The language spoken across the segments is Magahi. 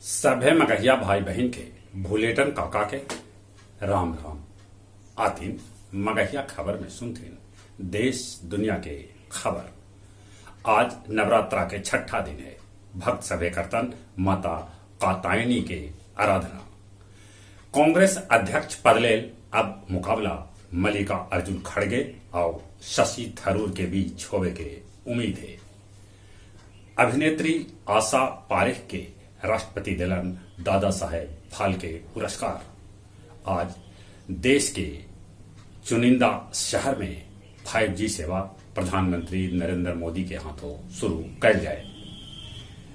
सभे मगहिया भाई बहिन के भुलेटन काका के राम राम। आतिन मगहिया खबर में सुनथिन देश दुनिया के खबर। आज नवरात्रा के छठा दिन है। भक्त सभे करतन माता कात्यायनी के आराधना। कांग्रेस अध्यक्ष पद लेल अब मुकाबला मल्लिका अर्जुन खड़गे आउ शशि थरूर के बीच होवे के उम्मीद हे। अभिनेत्री आशा पारेख के राष्ट्रपति देलन दादा साहेब फाल्के पुरस्कार। आज देश के चुनिंदा शहर में 5G सेवा प्रधानमंत्री नरेंद्र मोदी के हाथों शुरू कैल जाए।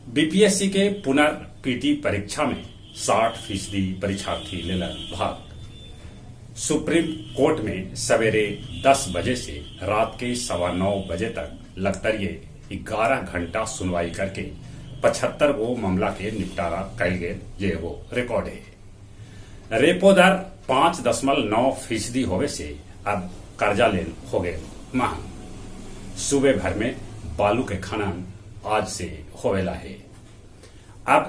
बीपीएससी के पुनर्पीटी परीक्षा में 60% परीक्षार्थी लेलन भाग। सुप्रीम कोर्ट में सवेरे 10 बजे से रात के 9:15 बजे तक लगतरिये 11 घंटा सुनवाई करके 75 गो मामला के निपटारा कैल गेल, ये एगो रिकॉर्ड है। रेपो दर 5.9% होवे से अब कर्जा लेल हो गए महंग। सूबे भर में बालू के खनन आज से होवेला है। अब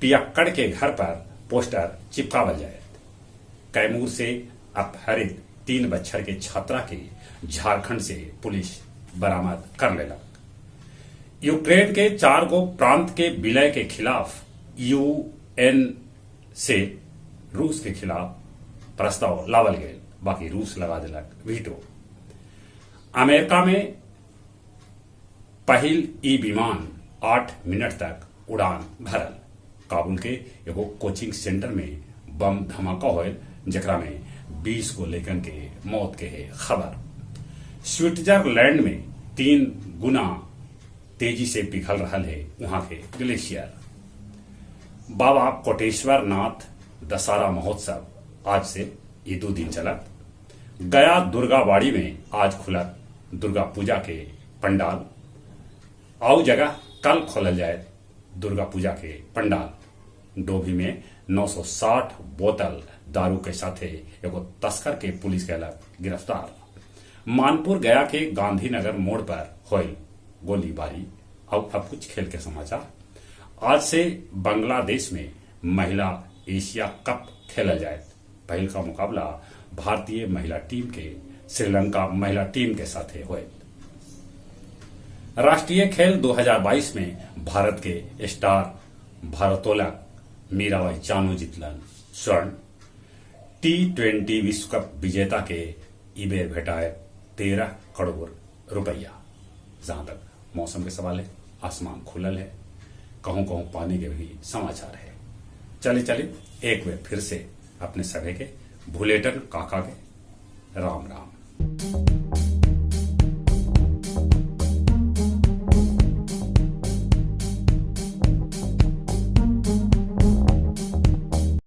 पियक्कड़ के घर पर पोस्टर चिपकावल जाए। कैमूर से अपहरित 3 बच्छर के छात्रा के झारखंड से पुलिस बरामद कर लेलक। यूक्रेन के 4 गो प्रांत के विलय के खिलाफ यूएन से रूस के खिलाफ प्रस्ताव लावल गए, बाकी रूस लगा दिलक वीटो। अमेरिका में पहिल ई विमान 8 मिनट तक उड़ान भरल। काबुल के एगो कोचिंग सेंटर में बम धमाका होयल, जेकरा में 20 गो लेकन के मौत के है खबर। स्विट्जरलैंड में 3 गुना तेजी से पिघल रहा है वहां के ग्लेशियर। बाबा कोटेश्वर नाथ दशहरा महोत्सव आज से ये 2 दिन चलत। गया दुर्गाबाड़ी में आज खुलत दुर्गा पूजा के पंडाल। आउ जगह कल खोलल जाए दुर्गा पूजा के पंडाल। डोभी में 960 बोतल दारू के साथे एगो तस्कर के पुलिस कैलक गिरफ्तार। मानपुर गया के गांधीनगर मोड़ पर होयल गोलीबारी। और अब कुछ खेल के समाचार। आज से बांग्लादेश में महिला एशिया कप खेला जाए। पहल का मुकाबला भारतीय महिला टीम के श्रीलंका महिला टीम के साथ होए। राष्ट्रीय खेल 2022 में भारत के स्टार भारोत्तोलक मीराबाई चानू जीतलन स्वर्ण। T20 विश्व कप विजेता के इबेर भेटाए 13 करोड़ रुपया। जहां तक मौसम के सवाल है, आसमान खुलल है, कहूं कहूं पानी के भी समाचार है। चले चले एक बार फिर से अपने सभे के भुलेटन काका के राम राम।